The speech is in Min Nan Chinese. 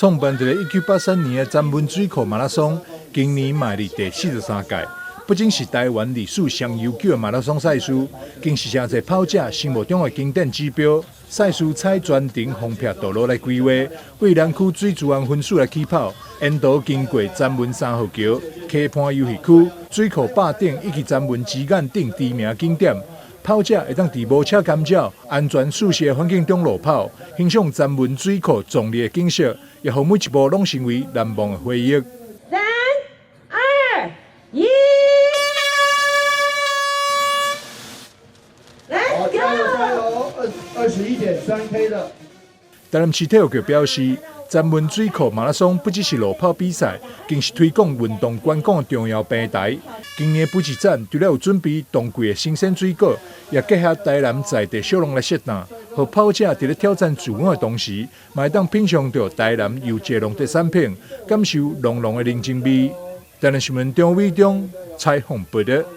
創辦佇咧1983年的曾文水庫馬拉松，今年嘛是第43屆。不僅是台灣歷史上悠久的馬拉松賽事，更是誠濟跑者心目中的經典指標。賽事採全程封閉道路來規劃，為南區水資源分數來起跑，沿途經過曾文3號橋、溪畔遊戲區、水庫壩頂以及曾文之眼等知名景點。跑者會當佇無車干擾、安全舒適的環境中路跑，欣賞曾文水庫壯麗的景色，也予每一步攏成為難忘的回憶。三、二、一，來，好，加油加油！21.3K 的。台南市體育局表示，曾文水庫馬拉松不只是路跑比賽，更是推廣運動觀光的重要平台。今年補給站除了有準備當季的新鮮水果，也結合台南在地小農來設檔，予跑者佇咧挑戰自我的同時，嘛會當品嚐著台南優質農特產品，感受濃濃的人情味。台南新聞張偉忠採訪報導。